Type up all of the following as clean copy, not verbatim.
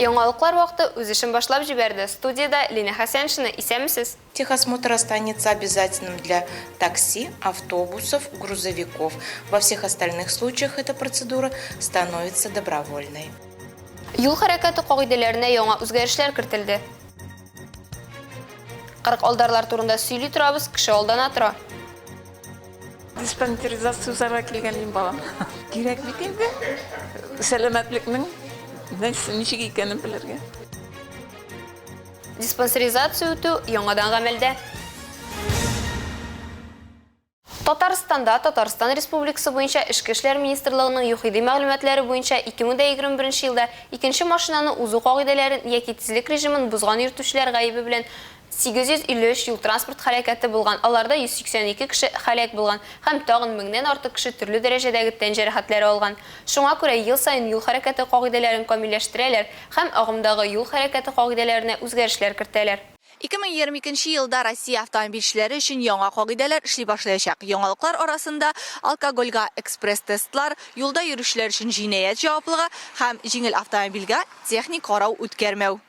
Яңалыклар вакыты үз эшен башлап җибәрде. Студиядә Лина Хәсәншина. Исәнмесез! Техосмотр останется обязательным для такси, автобусов, грузовиков. Во всех остальных случаях эта процедура становится добровольной. Юл хәрәкәте кагыйдәләренә яңа үзгәрешләр кертелде. 40 алдарлар турында сөйли торабыз, кеше алдана тора. Диспансеризация узарга килгән идем, балам. Кирәк бит инде. Сәламәтлекнең нәрсә, ничек икәнен белергә. Диспансеризация үтү яңадан гамәлдә. Татарстанда Татарстан Республикасы буенча Эчке эшләр министрлыгының ЮХИДИ мәгълүматлары буенча 2021 елда икенче машинаны узу кагыйдәләрен яки тизлек режимын бозган йөртүчеләр гаебе белән 853 юл-транспорт һәлакәте булган, аларда 182 кеше һәлак булган һәм тагын меңнән артык кеше төрле дәрәҗәдәге тән җәрәхәтләре алган. Шуңа күрә ел саен юл хәрәкәте кагыйдәләрен камилләштерәләр һәм агымдагы юл хәрәкәте кагыйдәләренә үзгәрешләр кертәләр. 2022 елда Россия автомобильчеләре өчен яңа кагыйдәләр эшли башлаячак. Яңалыклар арасында, алкогольгә экспресс-тестлар, юлда йөрүчеләр өчен җинаять җаваплыгы һәм җиңел автомобильгә техник карау үткәрмәү.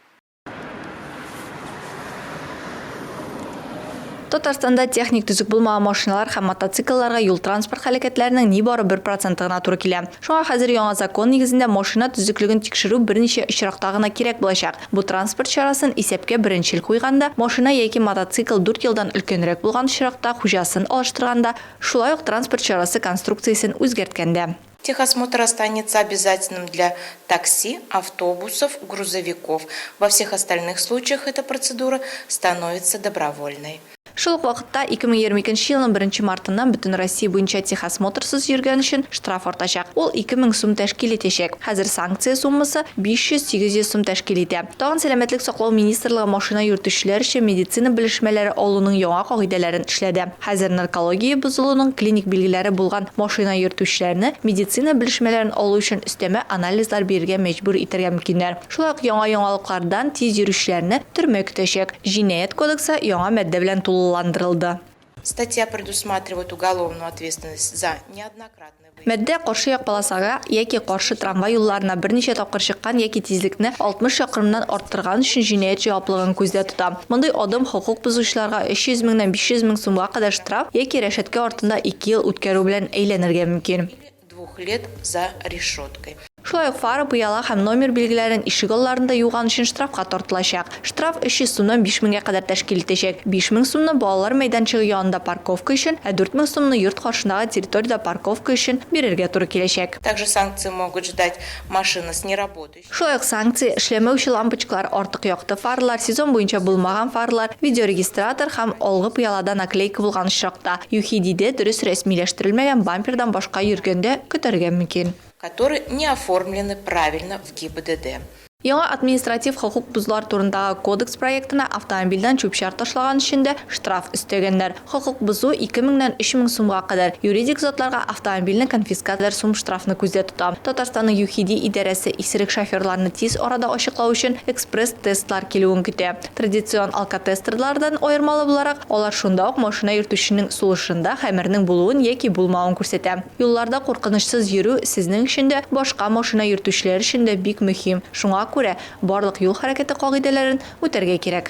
Татарстанда техник төзек булмаган машиналар һәм мотоциклларга юл-транспорт һәлакәтләренең нибары бер проценты гына туры килә. Шуңа хәзер яңа закон нигезендә машина төзеклеген тикшерү берничә очракта гына кирәк булачак. Бу транспорт чарасын исәпкә беренчел куйганда, машина яки мотоцикл дүрт елдан өлкәнрәк булган очракта, хуҗасын алыштырганда, шулай ук транспорт чарасы конструкциясен үзгәрткәндә. Техосмотр останется обязательным для такси, автобусов, грузовиков. Во всех остальных случаях эта процедура становится добровольной. Шул ук вакытта, 2022 елның беренче мартыннан бөтен Россия буенча техосмотрсыз йөргән өчен штраф артачак. Ул 2000 сум тәшкил итәчәк. Хәзер санкция суммасы 500-800 сум тәшкил итә. Тагын Сәламәтлек саклау министрлыгы машина йөртүчеләр өчен медицина белешмәләре алуның яңа кагыйдәләрен эшләде. Хәзер наркология бозылуның клиник билгеләре булган машина йөртүчеләрне медицина белешмәләрен алу өчен өстәмә анализлар бирергә мәҗбүр итәргә мөмкиннәр. Шулай ук яңа яңалыклардан тиз йөрүчеләрне төрмә көтәчәк. Җинаять кодексы яңа маддә белән тулыландырылды. Статья предусматривает уголовную ответственность за неоднократный выезд. Маддә каршы як полосага яки каршы трамвай юлларына берничә тапкыр чыккан яки тизлекне 60 чакрымнан арттырган өчен җинаять җаваплыгын күздә тота. Мондый адым хокук бозучыларга 300 меңнән 500 мең сумга кадәр штраф яки рәшәткә артында ике ел үткәрү белән әйләнергә мөмкин. Двух лет за решеткой. Шулай ук фара, пыяла һәм номер билгеләрен ишек алларында юган өчен штрафка тартылачак. Штраф 300 сумнан 5000 гә кадәр тәшкил итәчәк. 5000 сумны балалар мәйданчыгы янында парковка өчен, ә 4000 сумны йорт каршындагы территориядә парковка өчен бирергә туры киләчәк. Также санкции могут ждать машины с неработающей. Шулай ук санкция, эшләмәүче лампочкалар, артык якты фаралар, сезон буенча булмаган фаралар, видеорегистратор һәм алгы пыялада наклейка булган очракта, ЮХИДИдә дөрес рәсмиләштерелмәгән бампердан башка йөргәндә көтәргә мөмкин. Которые не оформлены правильно в ГИБДД. Яңа административ хокук бозулар турындагы кодекс проектына автомобильдән чүп-чар ташлаган өчен дә штраф өстәгәннәр. Хокук бозу 2 меңнән 3 мең сумга кадәр, юридик затларга автомобильне конфискацияләү кадәр сум штрафны күздә тота. Татарстанның ЮХИДИ идарәсе исерек шоферларны тиз арада ачыклау өчен экспресс-тестлар килүен көтә. Традицион алкотестерлардан аермалы буларак, алар шунда ук машина йөртүченең сулышында хәмернең булуын яки булмавын күрсәтә. Юлларда куркынычсыз йөрү сезнең өчен дә, башка машина йөртүчеләр өчен дә бик мөһим. Шуңа күрә барлык юл хәрәкәте кагыйдәләрен үтәргә кирәк.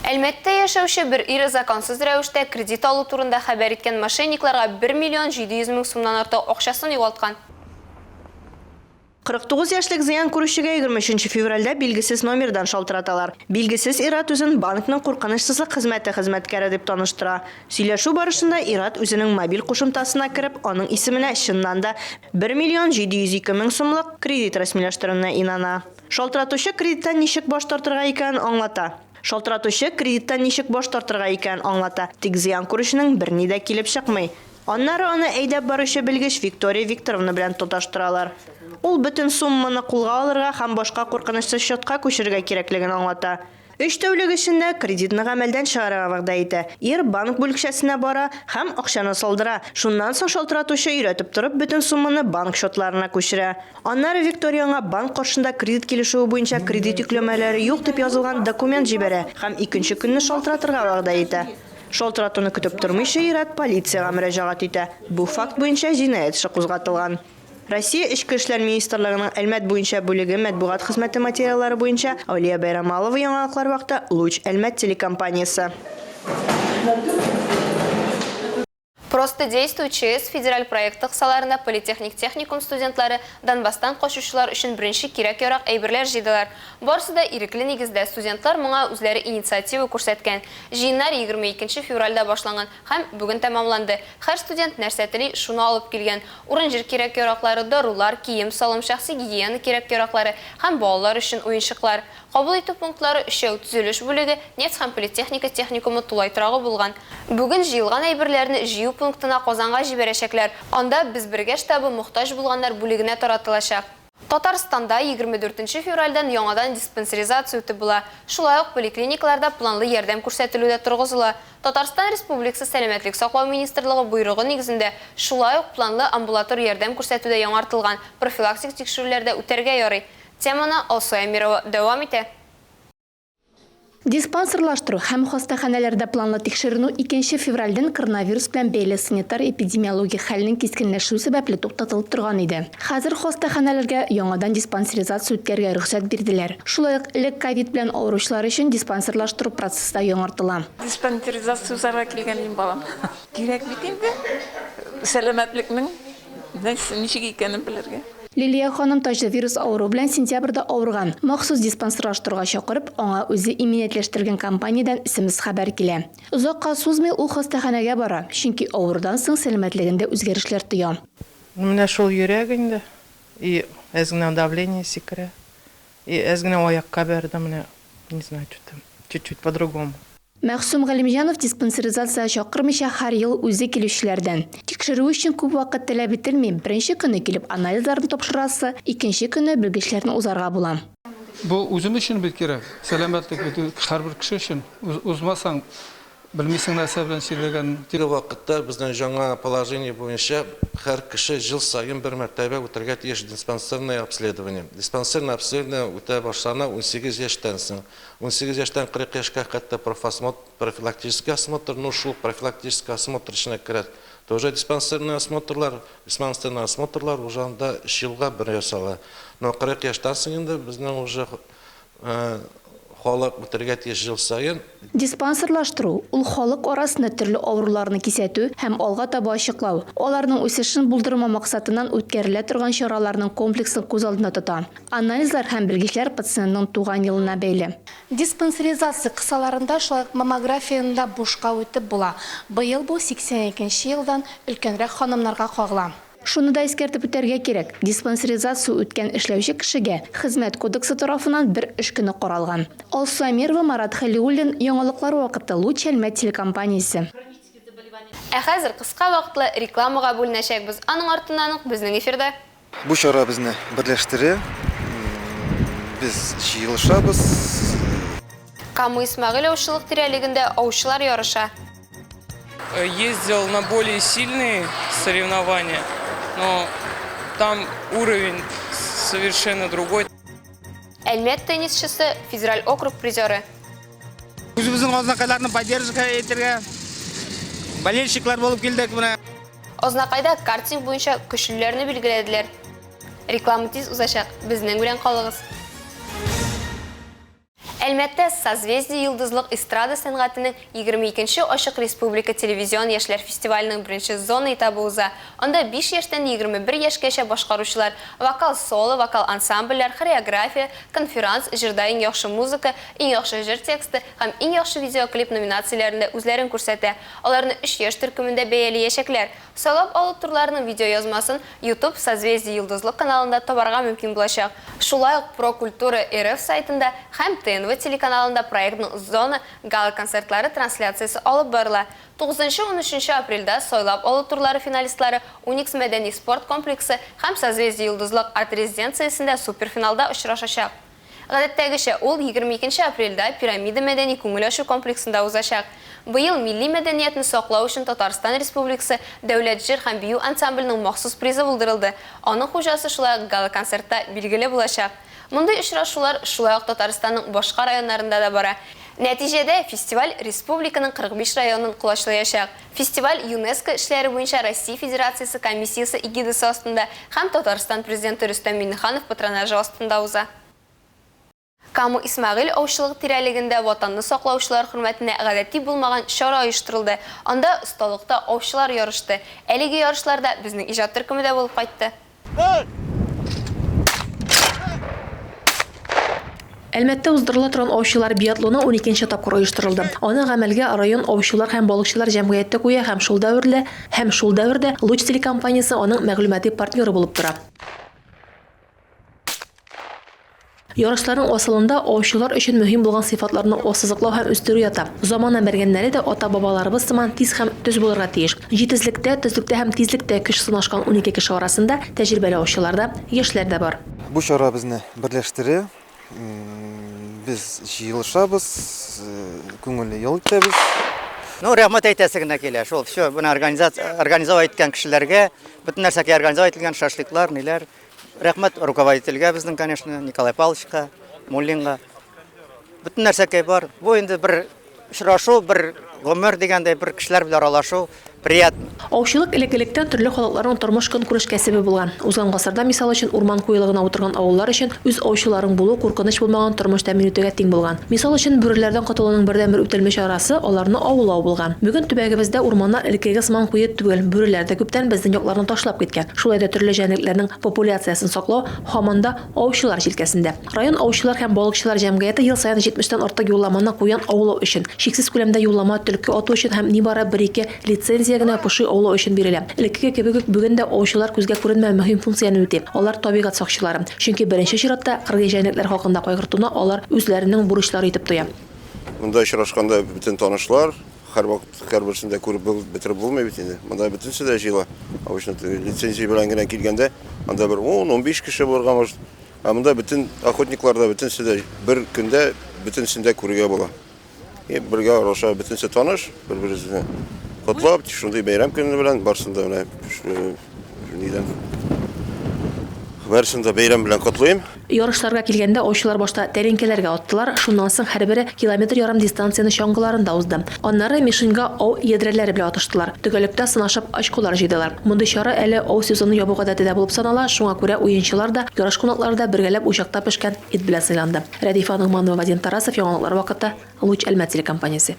Әлмәттә яшәүче бер ир законсыз рәвештә кредит алу турында хәбәр иткән мошенникларга 1 миллион 700 мең сумнан артык акчасын югалткан. 49 яшьлек зыян күрүчегә 23 нче февральдә билгесез номердан шалтыраталар. Билгесез ир-ат үзен банкның куркынычсызлык хезмәте хезмәткәре дип таныштыра. Сөйләшү барышында ир-ат үзенең мобиль кушымтасына кереп, аның исеменә чыннан да 1 миллион 702 мең сумлык кредит рәсмиләштерүенә инана. Шалтыратучы кредиттан ничек баш тартырга икәнен аңлата. Шалтыратучы кредиттан ничек баш тартырга икәнен аңлата, тик зыян күрүченең берни дә килеп чыкмый. Аннары аны әйдәп баручы белгеч Виктория Викторовна белән тоташтыралар. Ул бөтен сумманы кулга алырга һәм башка куркынычсыз счетка күчерергә кирәклеген аңлата. Өч тәүлек эчендә кредитны гамәлдән чыгарырга вәгъдә итә. Ир банк бүлекчәсенә бара һәм акчаны салдыра. Шуннан соң шалтыратучы өйрәтеп торып бөтен сумманы банк счетларына күчерә. Аннары Виктория аңа банк каршында кредит килешүе буенча кредит йөкләмәләре юк дип язылган документ җибәрә һәм икенче көнне шалтыратырга вәгъдә итә. Шалтыратуны көтеп тормыйча ир-ат полициягә мөрәҗәгать итә. Бу факт буенча җинаять эше кузгатылган. Россия Эчке эшләр министрлыгының Әлмәт буенча бүлеге матбугат хезмәте материаллары буенча Алия Бәйрамалова Яңалыклар вакыты, Луч Әлмәт телекомпаниясе. Просто действуй ЧС федераль проекты кысаларында политехник техникум студентлары Донбасстан качучылар өчен беренче кирәк-ярак әйберләр җыйдылар. Барысы да ирекле нигездә, студентлар моңа үзләре инициатива күрсәткән. Җыеннар 22 нче февральдә башланган һәм бүген тәмамланды. Һәр студент нәрсә тели, шуны алып килгән. Урын-җир кирәк-яраклары, дарулар, кием-салым, шәхси гигиена кирәк-яраклары һәм балалар өчен уенчыклар. Кабул итү пунктлары өчәү, төзелеш бүлеге, нефть һәм политехника техникумы тулай торагы булган. Бүген җыелган әйберләрне җыю пунктына Казанга җибәрәчәкләр, анда Без бергә штабы мохтаҗ булганнар бүлегенә таратылачак. Татарстанда 24 нче февральдән яңадан диспансеризация үтеп була. Шулай ук поликлиникаларда планлы ярдәм күрсәтелү дә торгызыла. Татарстан Республикасы Сәламәтлек саклау министрлыгы боерыгы нигезендә шулай ук планлы амбулатор ярдәм күрсәтү дә яңартылган, профилактик тикшерүләр дә үтәргә ярый. Теманы Алсу Әмирова дәвам итә. Диспансерлаштыру һәм хастаханәләрдә планлы тикшеренү икенче февральдән коронавирус белән бәйле санитар-эпидемиологик хәлнең кискенләшү сәбәпле туктатылып торган иде. Хәзер хастаханәләргә яңадан диспансеризация үткәрергә рөхсәт бирделәр. Шулай ук элек ковид белән авыручылар өчен диспансерлаштыру процессы да яңартыла. Диспансеризация узарга килгән идем, балам. Кирәк бит инде, сәламәтлекнең нәрсә, ничек икәнен белергә. Лилия ханым таҗлы вирус авыруы белән сентябрьдә авырган. Махсус диспансерлаштыруга чакырып, аңа үзе иминиятләштергән компаниядән смс-хәбәр килә. Озакка сузмый, ул хастаханәгә бара, чөнки авырудан соң сәламәтлегендә үзгәрешләр тоя. Менә шул йөрәк инде, и әз генә давление сикерә, и әз генә аякка бәрде, менә не знаю, что там, чуть-чуть по-другому. Мәгъсүм Галимҗанов диспансеризациягә чакырмыйча һәр ел үзе килүчеләрдән. Тикшерү өчен күп вакыт таләп ителми, беренче көнне килеп анализларны тапшырасы, икенче көнне белгечләрне узарга була. Бу үзем өчен бит кирәк. Сәламәтлек бит һәрбер кеше өчен. Узмасаң, белмисең нәрсә белән чирләгәнен. Теге вакытта безнең җаңа положение буенча һәр кеше җыл саен бер мәртәбә үтәргә тиеш диспансерное обследование. Диспансерное обследование үтә башлана 18 яшьтән соң. 18 яшьтән 40 яшькә хәтта профосмотр, профилактический осмотр, ну шул профилактический осмотр эченә керә. Тоже диспансерный осмотрлар, диспансерный осмотрлар уже анда өч елга бер ясала. Но 40 яшьтән соң инде безнең уже халык үтәргә тиеш ел саен. Диспансерлаштыру, ул халык арасында төрле авыруларны кисәтү һәм алга таба ачыклау, аларның үсешен булдырмау максатыннан үткәрелә торган чараларның комплексын күз алдында тота. Анализлар һәм белгечләр пациентның туган елына бәйле. Диспансеризация кысаларында шулай ук маммографияне дә бушка үтеп була. Быел бу 82 нче елдан өлкәнрәк ханымнарга кагыла. Шуны да искәртеп үтәргә кирәк, диспансеризация үткән эшләүче кешегә Хезмәт кодексы тарафыннан бер эш көне каралган. Алсу Әмирова, Марат Хәлиуллин, Яңалыклар вакыты, Луч Әлмәт телекомпаниясе. Ә хәзер кыска вакытлы рекламага бүленәчәкбез, аның артыннан ук безнең эфирда. Бу чара безне берләштерә, без җыелышабыз. Кама Исмәгыйль аучылык тирәлегендә аучылар ярыша. Ездил на более сильные соревнования, но там уровень совершенно другой. Әлмәт теннисчысы, федераль округ призеры. Үзебезнең азнакайларны поддержка итергә болельщиклар булып килдек менә. Азнакайда картинг буенча көчлеләрне билгеләделәр. Реклама тиз узачак, безнең белән калыгыз. Әлмәттә Созвездие йолдызлык эстрада сәнгатенең 22 нче ачык республика телевизион яшьләр фестиваленең беренче зона этабы уза. Анда биш яшьтән 21 яшькәчә башкаручылар вокал-соло, вокал-ансамбльләр, хореография, конферанс, җырда иң яхшы музыка, иң яхшы җыр тексты һәм иң яхшы видеоклип номинацияләрендә үзләрен күрсәтә. Аларны өч яшь төркемендә бәялиячәкләр. Сайлап алу турларының видеоязмасын YouTube Созвездие-Йолдызлык каналында табарга мөмкин булачак. Шулай ук Про Культура РФ сайтында һәм ТНВ телеканалында проектның зона гала-концертлары трансляциясе алып барыла. Тугызынчы-унөченче апрельдә сайлап алу турлары финалистлары Уникс мәдәни-спорт комплексы һәм Созвездие-Йолдызлык арт-резиденциясендә суперфиналда очрашачак. Гадәттәгечә, ул 22 нче апрельдә Пирамида мәдәни-күңел ачу комплексында узачак. Быел милли мәдәниятне саклау өчен Татарстан Республикасы Дәүләт җыр һәм бию ансамбленең махсус призы булдырылды, аның хуҗасы шулай ук гала-концертта билгеле булачак. Мондый очрашулар шулай ук Татарстанның башка районнарында да бара. Нәтиҗәдә, фестиваль республиканың 45 районын колачлаячак. Фестиваль ЮНЕСКО эшләре буенча Россия Федерациясе комиссиясе эгидасы астында һәм Татарстан Президенты Рөстәм Миңнеханов патронажы астында уза. Кама Исмәгыйль аучылык тирәлегендә Ватанны саклаучылар хөрмәтенә гадәти булмаган чара оештырылды. Анда осталыкта аучылар ярышты. Әлеге ярышларда безнең иҗат төркеме дә булып кайтты. Әлмәттә уздырыла торган аучылар биатлоны уникенче тапкыр оештырылды. Аны гамәлгә район аучылар һәм балыкчылар җәмгыяте куя һәм шул дәверле һәм шул дәвердә Луч телекомпаниясе аның мәгълүмати партнеры булып тора. Ярышларның асылында аучылар өчен мөһим булган сыйфатларны ассызыклау һәм үстерү ята. Замана мәргәннәре дә ата-бабаларыбыз сыман тиз һәм төз булырга тиеш. Җитезлектә, төзлектә һәм тизлектә көч сынашкан 12 кеше арасында тәҗрибәле аучылар да, яшьләр дә бар. Бу чара безне берләштерә, без җыелышабыз, күңелле ял итәбез. Ну, рәхмәт әйтәсе генә килә. Шул, все, моны организовать иткән кешеләргә, бөтен нәрсәгә организовать ителгән, шашлыклар, ниләр. Рәхмәт руководительгә безнең, конечно, Николай Павловичка, Муллинга. Бөтен нәрсәкәй бар. Бу инде бер очрашу, бер гомер дигәндәй, бер кешеләр белән аралашу приятно. Аучылык элек-электән төрле халыкларның тормыш-көнкүреш кәсебе булган. Узган гасырда, мисал өчен, урман куелыгына утырган авыллар өчен үз аучыларың булу куркыныч булмаган тормыш тәэмин итүгә тиң булган. Мисал өчен, бүреләрдән котылуның бердәнбер үтәлми чарасы, аларны аулау булган. Бүген төбәгебездә урманнар элеккеге сыман куе түгел, бүреләр дә күптән безнең якларны ташлап киткән. Шулай да төрле җәнлекләрнең популяциясен саклау һаман да аучылар җилкәсендә. Район аучылар һәм балыкчылар җәмгыяте ел саен 70 тән артык юлламаны куян аулау өчен, чиксез күләмдә юллама төлке ату өчен һәм нибары бер-ике лицензия генә поши аулау өчен бирелә. Элеккеге кебек үк бүген дә аучылар күзгә күренмәү мөһим функцияне үти, алар табигать сакчылары. Чөнки беренче чиратта кыргый җәнлекләр хакында кайгыртуны алар үзләренең бурычлары итеп тоя. Монда очрашканда бөтен танышлар, Һәрвакыт һәрберсен дә күреп бетереп булмый бит инде. Монда бөтенесе дә җыела. Обычно лицензия белән генә килгәндә, анда бер 10-15 кеше булырга может. Ә монда бөтен охотниклар да бөтенесе дә бер көндә бөтенесен дә күрергә була. И бергә аралаша, бөтенесе таныш, бер-беребезне котлап, шундый бәйрәм көне белән барсын да менә нидән барысын да бәйрәм белән котлыйм. Ярышларга килгәндә, аучылар башта тәлинкәләргә аттылар, шуннан соң һәрбере километр ярым дистанцияне чаңгыларында узды. Аннары мишеньга ау ядрәләре белән атыштылар, төгәллектә сынашып очколар җыйдылар. Мондый чара әле ау сезоны ябу гадәте дә булып санала, шуңа күрә уенчылар да, ярыш кунаклары да бергәләп учакта пешкән ит белән сыйланды. Рәдифә Ногманова, Вадим Тарасов, Яңалыклар вакыты, Луч Әлмәт телекомпаниясе.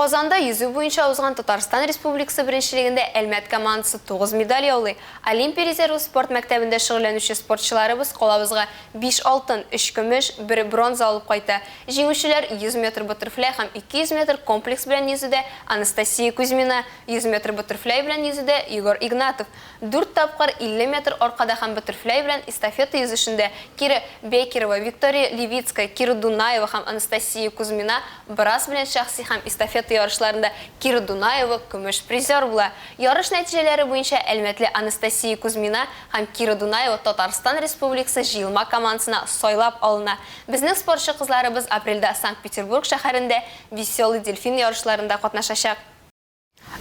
Казанда йөзү буенча узган Татарстан Республикасы беренчелегендә Әлмәт командасы 9 медаль яулый. Олимпия резервы спорт мәктәбендә шөгыльләнүче спортчыларыбыз калабызга 5 алтын, 3 көмеш, 1 бронза алып кайта. Җиңүчеләр 100 метр баттерфляй һәм 200 метр комплекс белән йөзүдә Анастасия Кузьмина, 100 метр баттерфляй белән йөзүдә Егор Игнатов, Дүрт тапкыр 50 метр аркада һәм баттерфляй белән эстафета йөзешендә Кира Бекерова, Виктория Левицкая, Кира Дунаева һәм Анастасия Кузьмина брасс белән шәхси һәм эстафета ярышларында Кира Дунаева көмеш призер була. Ярыш нәтиҗәләре буенча әлмәтле Анастасия Кузьмина һәм Кира Дунаева Татарстан Республикасы җыелма командасына сайлап алына. Безнең спортчы кызларыбыз апрельдә Санкт-Петербург шәһәрендә Веселый дельфин ярышларында катнашачак.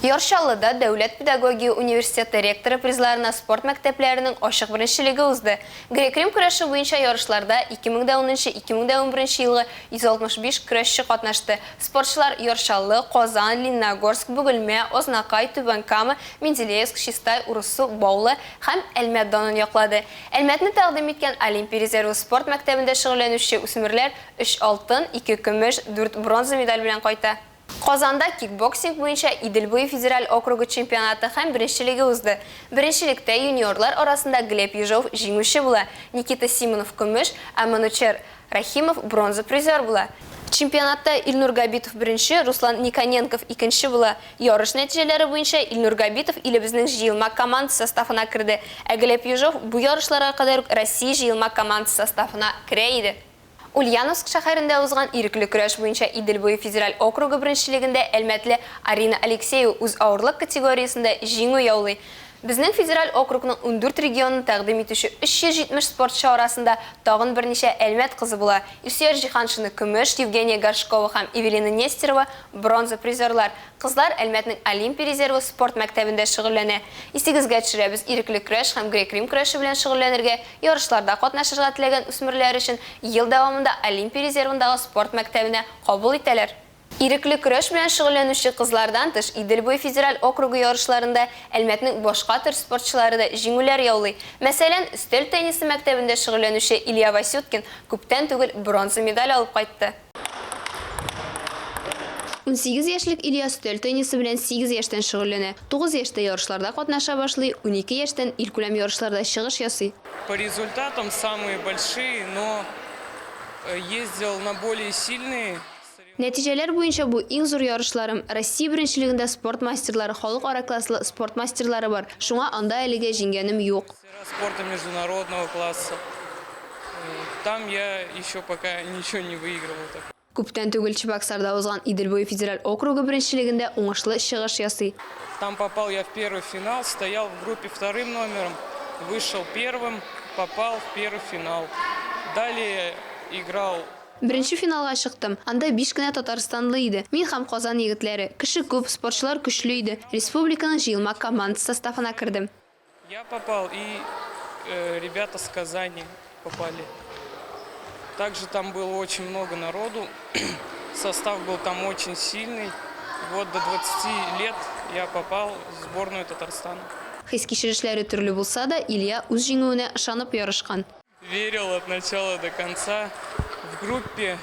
Яр Чаллыда Дәүләт педагогия университеты ректоры призларына спорт мәктәпләренең ачык беренчелеге узды. Грек-рим көрәше буенча ярышларда 2010-2011 елгы 165 көрәшче катнашты. Спортчылар Яр Чаллы, Казан, Лениногорск, Бөгелмә, Азнакай, Түбән Кама, Менделеевск, Чистай, Урыссу, Баулы һәм Әлмәт данын яклады. Әлмәтне тәкъдим иткән Олимпия резервы спорт мәктәбендә шөгыльләнүче үсмерләр өч алтын, ике көмеш, дүрт бронза медаль белән кайта. Казанда кикбоксинг буенча Идел буе федераль округы чемпионаты һәм беренчелеге узды. Беренчелектә юниорлар арасында Глеб Ежов җиңүче була, Никита Симонов көмеш, ә Манучер Рәхимов бронза призер була. Чемпионатта Илнур Габитов беренче, Руслан Никоненков икенче була. Ярыш нәтиҗәләре буенча Илнур Габитов илебезнең җыелма командасы составына керде, ә Глеб Ежов бу ярышларга кадәр үк Россия җыелма командасы составына керә иде. Ульяновск шәһәрендә узган ирекле көрәш буенча Идел буе федераль округы беренчелегендә әлмәтле Арина Алексеева үз авырлык категориясендә җиңү яулый. Безнең федераль округның 14 регионын тәкъдим итүче 370 спортчы арасында тагын берничә Әлмәт кызы була. Илсөяр Җиһаншина, көмеш, Евгения Горшкова һәм Эвелина Нестерова, бронза призерлар. Кызлар Әлмәтнең Олимпия резервы спорт мәктәбендә шөгыльләнә. Исегезгә төшерәбез, ирекле көрәш һәм грек-рим көрәше белән шөгыльләнергә, ярышларда катнашырга теләгән үсмерләр өчен ел дәвамында Олимпия резервындагы спорт мәктәбенә кабул итәләр. Ирекле көрәш белән шөгыльләнүче кызлардан тыш, Идел буе федераль округы ярышларында Әлмәтнең башка төр спортчылары да җиңүләр яулый. Мәсәлән, өстәл теннисы мәктәбендә шөгыльләнүче Илья Васюткин күптән түгел бронза медаль алып кайтты. 18 яшьлек Илья өстәл теннисы белән сигез яшьтән шөгыльләнә. Тугыз яшьтә ярышларда катнаша башлый, 12 яшьтән илкүләм ярышларда чыгыш ясый. По результатам самые большие, но ездил на более сильные. Нәтиҗәләр буенча бу иң зур ярышларым. Россия беренчелегендә спорт мастерлары, халыкара класслы спорт мастерлары бар, шуңа анда әлегә җиңгәнем юк. Спорта международного класса. Там я еще пока ничего не выигрывал. Күптән түгел Чебоксарда узган Идел буе федераль округы беренчелегендә уңышлы чыгыш ясый. Там попал я в первый финал, стоял в группе вторым номером, вышел первым, попал в первый финал. Далее играл Беренче финалга чыктым. Анда биш кенә татарстанлы иде. Мин һәм Казан егетләре. Кеше күп, спортчылар көчле иде. Республиканың җыелма командасы составына кердем. Я попал и ребята с Казани попали. Также там было очень много народу. Состав был там очень сильный. Вот до 20 лет я попал в сборную Татарстана. Хис-кичерешләре төрле булса да, Илья үз җиңүенә ышанып ярышкан. Верил от начала до конца. В группе,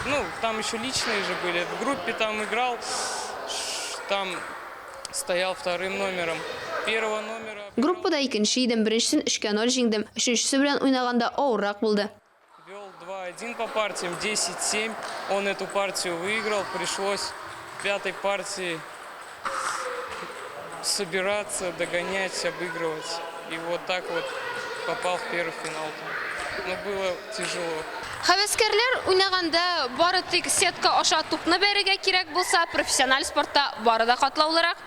ну, там еще личные же были. В группе там играл, там стоял вторым номером. Первого номера... Группада икенче идем, беренчесен өчкә ноль җиңдем. Өченчесе белән уйнаганда авыррак булды. Вел 2-1 по партиям, 10-7. Он эту партию выиграл. Пришлось в пятой партии собираться, догонять, обыгрывать. И вот так вот попал в первый финал. Но было тяжело. Һәвәскәрләр уйнаганда бары тик сетка аша тупны бәрергә кирәк булса, профессиональ спортта бары да катлаулырак.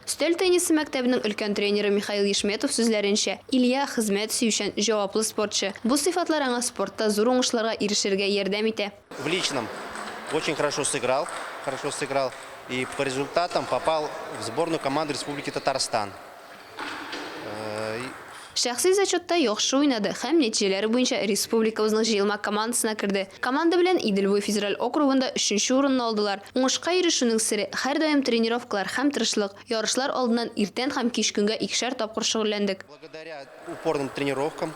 Өстәл теннисы мәктәбенең өлкән тренеры Михаил Ешметов сүзләренчә, Илья, хезмәт сөючән, җаваплы спортчы. Бу сыйфатлар аңа спортта зур уңышларга ирешергә ярдәм итә. В личном очень хорошо сыграл, хорошо сыграл и по результатам попал в сборную команду Республики Татарстан. Шәхси зачетта яхшы уйнады һәм нәтиҗәләре буенча республикабызның җыелма командасына керде. Команда белән Идел буе федераль округында өченче урынны алдылар. Уңышка ирешүнең сере, һәрдаим тренировкалар һәм тырышлык. Ярышлар алдыннан иртән һәм кич көнгә икешәр тапкыр шөгыльләндек. Благодаря упорным тренировкам.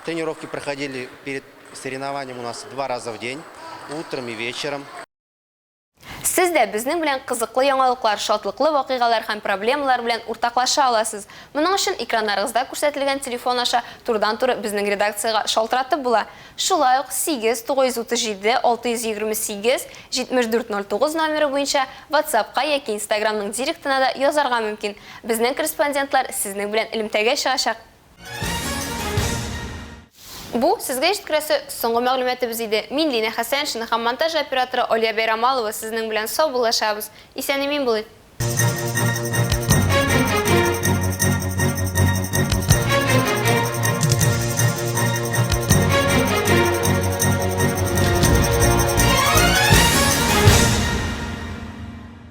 Тренировки проходили перед соревнованием у нас два раза в день, утром и вечером. Сез дә безнең белән кызыклы яңалыклар, шатлыклы вакыйгалар һәм проблемалар белән уртаклаша аласыз. Моның өчен экраннарыгызда күрсәтелгән телефон аша турыдан-туры безнең редакциягә шалтыратып була. Шулай ук 8 937 628 74 09 номеры буенча WhatsApp-ка яки Instagram-ның директына да язарга мөмкин. Безнең корреспондентлар сезнең белән элемтәгә чыгачак. Бу сезгә җиткерәсе соңгы мәгълүматыбыз иде. Мин Лина Хәсәншина һәм монтаж операторы Алия Бәйрамалова сезнең белән саубуллашабыз. Исән-имин булыйк.